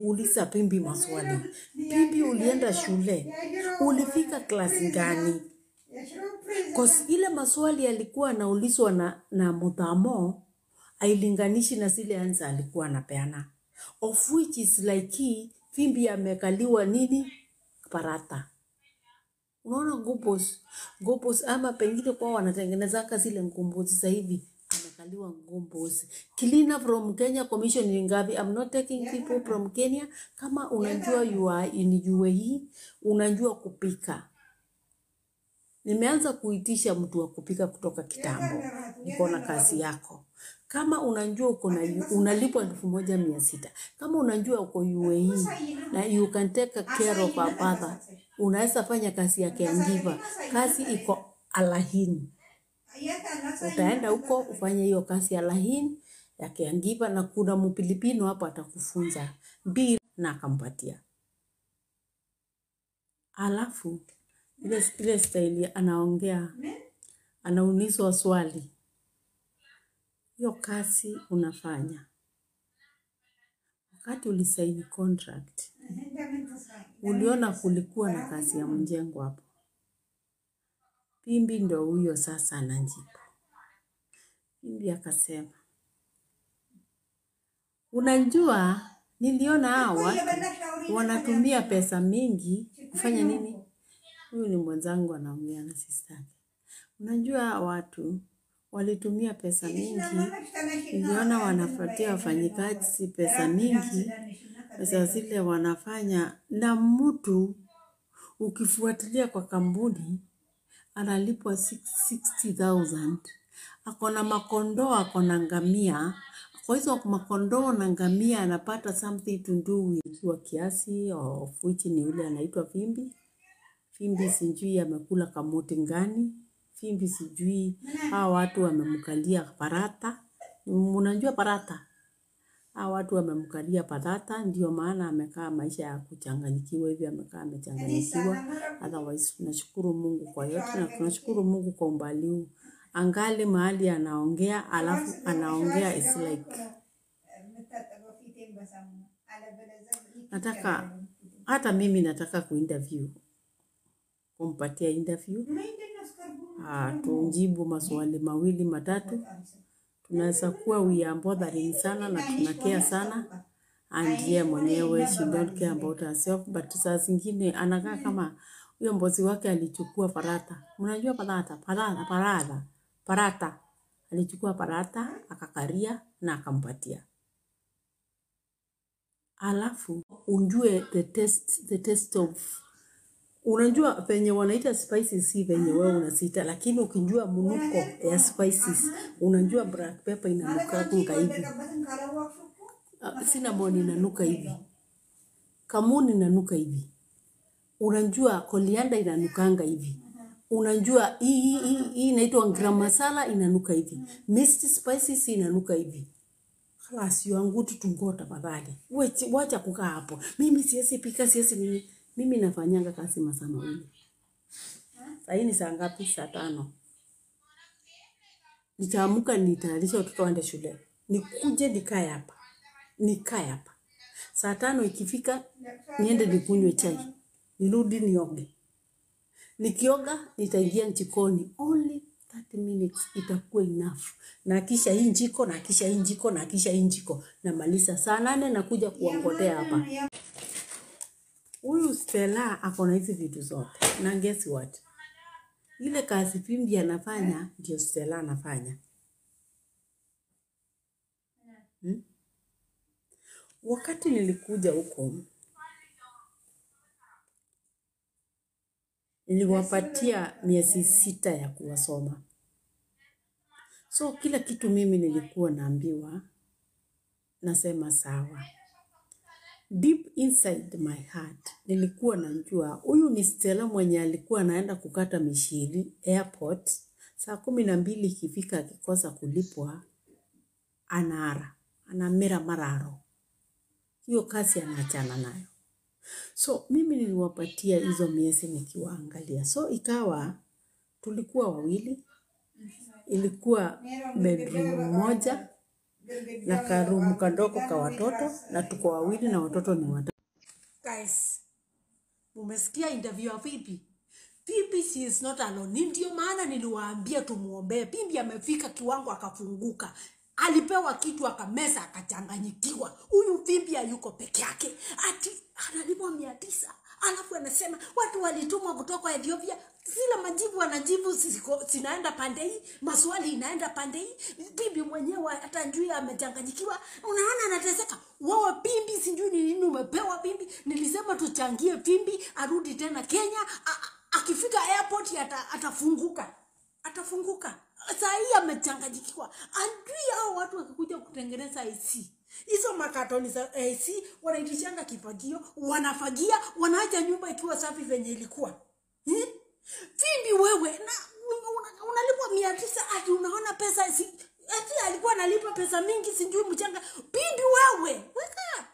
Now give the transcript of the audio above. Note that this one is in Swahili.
Uliza Pimbi maswali. Pimbi, ulienda shule? Ulifika class gani? 'Cause ile maswali alikuwa anaulizwa na Muthamo ailinganishi na zile answer alikuwa anapeana. Of which is like hii Fimbi amekaliwa nini? Parata. Unaona ngobos, ngobos ama pengine kwa wanatengenezanga zile ngombozi sasa hivi amekaliwa ngombozi. Cleaner from Kenya commission ni ngapi? I'm not taking people from Kenya. Kama unajua you are in UAE, unajua kupika. Nimeanza kuitisha mtu wa kupika kutoka kitambo. Niko na kazi yako. Kama unajua uko na unalipwa 1,600. Kama unajua uko UAE na you can take care of a father, unaweza fanya kazi ya caregiver. Kazi iko Al Ain. Utaenda huko ufanye hiyo kazi ya Al Ain ya caregiver, na kuna Mpilipino hapo atakufunza mbili na akampatia. Alafu ile style anaongea, anaulizwa swali, hiyo kazi unafanya wakati ulisaini contract, uliona kulikuwa na kazi ya mjengo hapo? Pimbi ndo huyo sasa anajibu. Pimbi akasema, unajua niliona hawa watu wanatumia pesa mingi kufanya nini? Huyu ni mwenzangu anaongea na sister yake. Unajua hawa watu walitumia pesa mingi, niliona wanapatia wafanyikazi pesa mingi, pesa zile wanafanya, na mtu ukifuatilia kwa kampuni analipwa 60,000, ako na makondoo, ako na ngamia. Kwa hizo makondoo na ngamia anapata something to do with wa kiasi, of which ni yule anaitwa Fimbi. Fimbi sijui amekula kamuti ngani. Fimbi sijui hawa watu wamemkalia parata. Unajua parata? Hawa watu wamemkalia parata, ndio maana amekaa maisha ya kuchanganyikiwa hivi, amekaa amechanganyikiwa. Otherwise tunashukuru Mungu kwa yote na tunashukuru Mungu kwa umbali huu. Angali mahali anaongea, alafu anaongea is like nataka hata mimi nataka kuinterview, kumpatia interview, tumjibu maswali mawili matatu. Tunaweza kuwa we are bothering sana na tunacare sana, and yeye mwenyewe she don't care about herself, but saa zingine anakaa kama huyo mbozi wake alichukua parata. Mnajua parata, parata, parata, parata. Alichukua parata akakaria na akampatia. Alafu unjue the test of, unajua venye wanaita spices si venye wewe unasita, lakini ukijua mnuko ya spices, unajua black pepper inanuka hivi, cinnamon inanuka hivi, kamuni inanuka hivi, unajua coriander inanukanga hivi, unajua hii inaitwa garam masala inanuka hivi, mixed spices inanuka hivi. Khalas, you are good to go tafadhali. Wacha kukaa hapo. Mimi siwezi pika, siwezi nini. Mimi nafanyanga kazi masaa 2. Saa hii ni saa ngapi? Saa 5. Nitaamka nitayarishe watoto waende shule. Nikuje nikae hapa. Nikae hapa. Saa 5 ikifika niende nikunywe chai. Nirudi nioge. Nikioga nitaingia jikoni. Only 30 minutes itakuwa enough. Na kisha hii njiko, na kisha hii njiko, na kisha hii njiko. Namaliza saa 8 nakuja kuwangotea hapa. Huyu Stella ako na hizi vitu zote. Na guess what? Ile kazi Pimbi anafanya ndio Stella anafanya. Wakati nilikuja huko niliwapatia miezi 6 ya kuwasoma. So kila kitu mimi nilikuwa naambiwa nasema sawa. Deep inside my heart nilikuwa najua huyu ni Stella mwenye alikuwa anaenda kukata mishiri airport saa 12 ikifika, akikosa kulipwa anara anamera mararo, hiyo kazi anaachana nayo. So mimi niliwapatia hizo miezi nikiwaangalia, so ikawa tulikuwa wawili, ilikuwa bedroom moja. na karumu kadogo ka watoto, na tuko wawili na watoto ni watatu. Guys, mumesikia interview ya Phoebe? Phoebe, she is not alone. Ndio maana niliwaambia tumuombee. Phoebe amefika kiwango akafunguka. Alipewa kitu akameza akachanganyikiwa. Huyu Phoebe hayuko peke yake. Ati analipwa 900. Alafu anasema watu walitumwa kutoka Ethiopia. Zile majibu anajibu zinaenda pande hii, maswali inaenda pande hii. Phoebe mwenyewe hata njui amechanganyikiwa. Unaona anateseka. Wewe Phoebe, sijui ni nini umepewa Phoebe. Nilisema tuchangie Phoebe arudi tena Kenya. Akifika airport atafunguka. Atafunguka. Saa hii amechanganyikiwa. Ajui hao watu wakikuja kutengeneza AC. Hizo makatoni za AC wanaitishanga kifagio, wanafagia, wanaacha nyumba ikiwa safi venye ilikuwa. Phoebe wewe na unalipwa 900 ati unaona pesa si, ati alikuwa analipa pesa mingi sijui mchanga. Phoebe wewe, wake up.